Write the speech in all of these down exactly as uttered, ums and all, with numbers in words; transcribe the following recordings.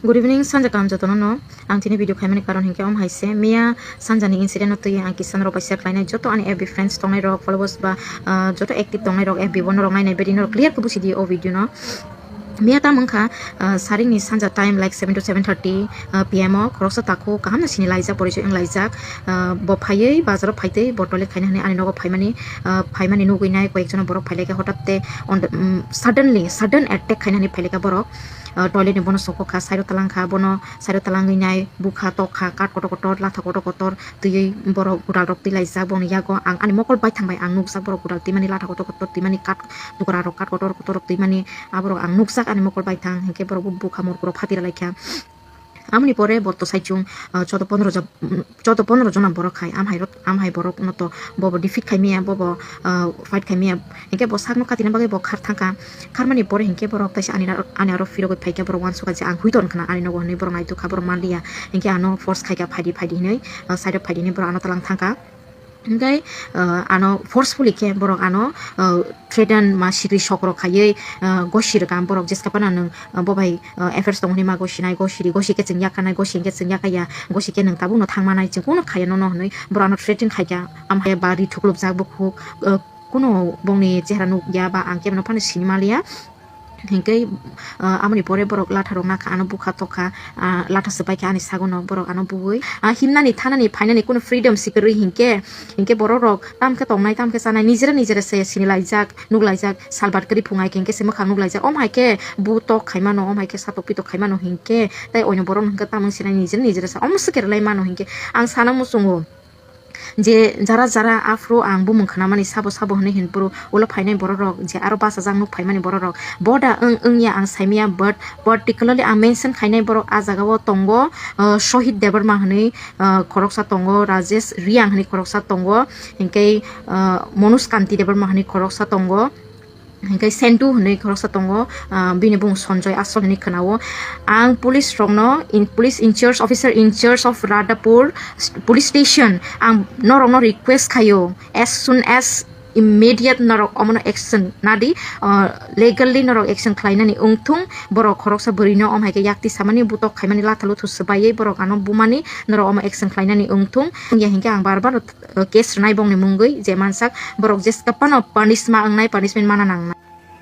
Good evening, sanja kaham jotono no. Ang tini video khaimani karon hinkhe om hai se, miya sanjani incident no twi ang kisan rok bai share khlainai, joto ani F B friends tongnai rok, followers ba, ah, joto active tongnai rok, F B bo norok nainai bedi norok clear khe busi di o video no. Miya tam wngkha, ah, saringni sanja time like seven to seven thirty, ah, P M o khoroksa takhuk kaham no sini laijak, porichoi wng laijak, ah, bo phaiwi bazaro phaitwi bo toilet khaina hwnwi ani nogo phaimani, ah, phaimani nugwi nai koyek jona borok phailaikha hotate on the, mm, suddenly, sudden attack khaina hwnwi phailaikha borok. Ah, toilet ni bono sokok kha, side o talang kha, bono side o talangwi nai bukha tok kha, kat kotor kotor, latha kotor kotor twiwi borok gudal rok twi laijak boni yago. Ang ani mokol baithang bai ang nukjak borok gudal twimani, latha kotor kotor twimani, kat dukra rok kat kotor kotor rok twimani, aborok ang nukjak ani mokol baithang, hinkhe borok bo bukha morku rok phatira laikha. Amoni pore bo to saichung, ah, choudo pondro jon, choudo pondro jona borok khai, am hai rok, am hai borok no to bo bo defeat khai miya, bo bo, ah, fight khai miya. Hinkhe bo sakno katina bagwi bo khar thangkha. Kharmani pore hinkhe borok taisa ani aro, ani aro phirogwi phaikha, borok uansukha je ang hui ton khna ani nogo hwnwi borok naitukha, borok manliya. Hinkhe ano force khaikha, phaidi, phaidi hwnwi, ah, side o phaidi hwnwi borok ano talang thangkha. Hinkhe, ah, ano forcefully khe borok ano, ah, threaten ma sikri sokrok khaiwi, ah, gosi rwkha borok jeska phano nwng, ah, bo bai, ah, affairs tong hwnwi ma gosinai, gosiri, gosi khe chwng yakanai, gosi hinkhe chwng yakaya, gosi khe nwng tabukno thangmanai, chwng kuno khaya nono hwnwi borok ano threaten khaikha. Am hai ba ri thuklupjak bukhuk, ah, kuno bongni chehra nukya ba ang kebono phano sini manliya. Hinkhe, ah, amoni pore borok latha rok nakha, ano bukha tokha, ah, latha swpaikha ani sagono, borok ano bugwi. Ah, himnani, thanani, phainani kuno freedom sikwrwi hinkhe, hinkhe borok rok tamkhe tongnai, tamkhe chanai, nijera nijera se sini laijak, nuk laijak, salbat kwrwi phungai hinkhe se mwkhang nuk laijak. Om hai khe bu tok khaimano, om hai khe satok pitok khaimano hinkhe, tei oino borok no hinkhe tamung sinai nijera nijera se om swkhe rwlai mano hinkhe ang sana muchungo. Je jara jara aphuru ang bumung khnamani sabo sabo hwnwi hinphuru ulo phainai borok rok je aro bachajak nuk phaimani borok rok boda wng wngya ang saimaya, but particularly ang mention khainai borok ah jagao tongo, ah, Sohit Debbarma hwnwi, ah, khoroksa tongo, Rajesh Reang hwnwi khoroksa tongo, hinkhe, ah, Manoj Kanti Debbarma hwnwi khoroksa tongo. Hinkhe Sendu hwnwi khoroksa tongo, ah, bini bumung Sanjoy Asol hwnwi khwnao. Ang police rokno, in, police in charge, officer in charge of Radhapur st-, police station, ang norokno request khaio, as soon as immediate norok omono action nadi, ah, legally norok action khlainani wngthung, borok khoroksa bwrwino om hai khe yakti samani, butok khaimani, latha luthu swbaiwi borok ano bumani, norok omo action khlainani wngthung. Wngya hinkhe ang bar bar case rwnai bongni mungwi je mansak borok jeska phano punishment wngnai, punishment mana nangnai.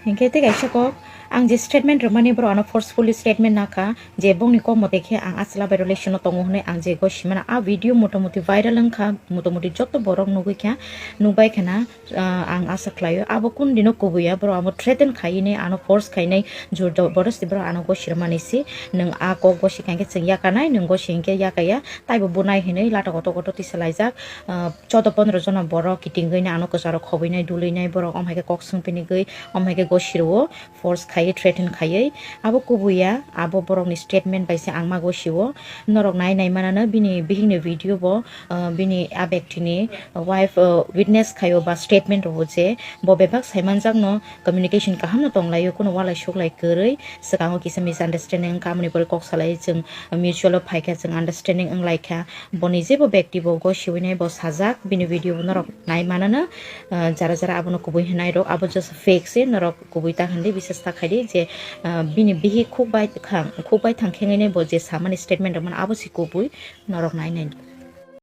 Hinkhe tei kaisa kok, ang je statement rwmani borok ano forcefully statement nakha je bongni kok mote khe ang achwla bai relation o tongo hwnwi ang je goi simana. A video motamoti viral wngkha, motamoti joto borok nugwi kha, nukbai khana, ah, ang asa khlaio abo kun dino kubuya borok abo threaten khainai, ano force khainai, jor jabardasti borok ano goi sirmani si, nwng a kok goi si kha hinkhe chwng yakanai, nwng goi si hinkhe yakaya, taibo bunai hinwi lata kotor kotor tisa laijak, ah, choudo pondro jona borok kitingwi nai ano kwcharo khobwinai dulwinai borok, om hai khe kok swng pinigwi, om hai khe gosiro force khaiwi, threaten khaiwi. Abo kubuya, abo borokni statement bai se ang ma gosio. Norok nai nai manano bini bihikni video bo, ah, bini a bektini wife, ah, witness khaio ba statement rwo je bo bebak saimanjakno communication kahamno tonglaio, kuno walai suklai kwrwi, swkango kisa misunderstanding wngkha, amoni pore kok salai chwng mutual o phaikha, chwng understanding wnglaikha. Boni jebo bekti bo gosiwi nai bo sajak, bini video bo norok nai manano, ah, jara jara abono kubui hinai rok, abo just fake se, norok kubui ta hindi, bisas ta khaidi je, ah, bini bihik khuk bai thang, khuk bai thang khengwi nai bo je samani statement rok mano abo se kubui, norok nai nai.